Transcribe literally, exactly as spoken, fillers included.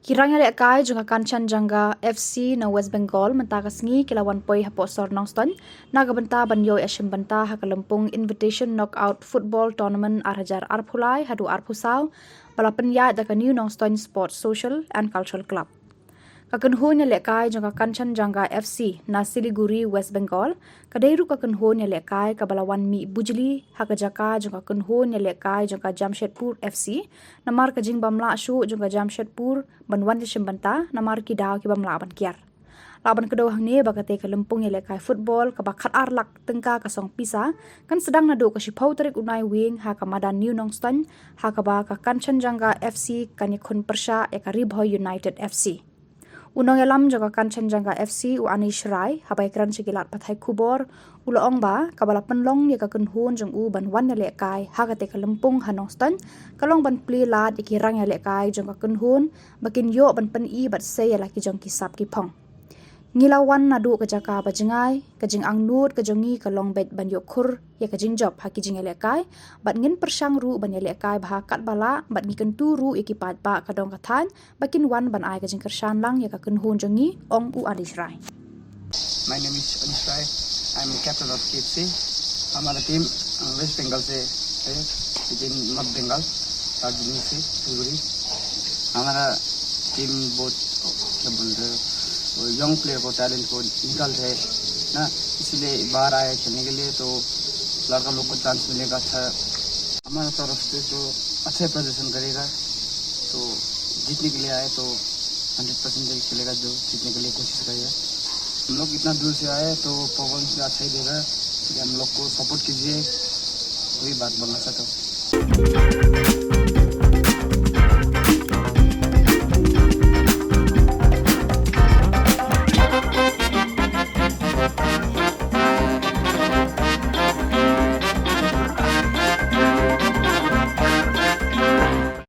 Ki rang ïalehkai jong ka Kanchanjunga F C na West Bengal mynta ka sngi ki la wan poi hapoh sor Nongstoiñ na ka bynta ban ïoh ïashim bynta ha ka lympung Invitation Knockout Football Tournament ar hajar arphew lai haduh arphew saw ba la pynïaid da ka New Nongstoiñ Sports Social and Cultural Club. Ka kynhun ïalehkai jong ka Kanchanjunga F C na Siliguri, West Bengal, ka dei ruh ka kynhun ïalehkai kaba la wan mih bujli ha ka jaka jong ka kynhun ïalehkai jong ka Jamshedpur F C, namar ka jingbymlah shuh jong ka Jamshedpur ban wan ïashim bynta namar ki daw ki bym lah ban kiar. Lah ban kdew hangne ba katei ka lympung ïalehkai football kaba khatar lak tyngka ka song pisa kan sdang naduh ka shiphew tarik u Naiwieng ha ka madan New Nongstoiñ, ha kaba ka Kanchanjunga F C kan ïakhun pyrshah ïa ka Ri Bhoi United F C. U nongïalam jong ka Kanchanjunga F C, u Anish Rai, haba ïakren sha ki lad pathai khubor, u la ong ba kaba la pynlong ïa ka kynhun jong u ban wan ïalehkai ha katei ka lympung ha Nongstoiñ ka long ban plie lad ïa ki rang ïalehkai jong ka kynhun ba kin ïoh ban pyni bad sei ïa la ki jong ki sap ki phong. Ngi la wan naduh ka jaka ba jngai, ka jingangnud ka jong ngi ka long beit ban ïoh khur ïa ka jingjop ha ki jingïalehkai, bad ngin pyrshang ruh ban ïalehkai bha katba lah, bad ngi kyntu ruh ïa ki paidbah ka dong ka thaiñ ba kin wan ban ai ka jingkyrshan lang ïa ka kynhun jong ngi, ong u Anish Rai. My name is Anish Rai. I am captain of K F C. हमारा टीम, अ, वेस्ट बंगाल से है, लेकिन नॉर्थ बंगाल, दार्जिलिंग से, सिलगुड़ी। हमारा टीम बहुत, क्या बोलते हैं, वो यंग प्लेयर को, टैलेंट को निकालते हैं ना, इसीलिए बाहर आए खेलने के लिए, तो लड़का लोग को चांस मिलेगा अच्छा। हमारा तरफ से तो अच्छा प्रदर्शन करेगा, तो जीतने के लिए आए तो हंड्रेड परसेंट खेलेगा, जो जीतने के लिए कोशिश करेगा। हम लोग इतना दूर से आए तो परफॉर्मेंस भी अच्छा ही देगा, इसलिए हम लोग को सपोर्ट कीजिए, वही बात बोलना चाहता हूँ।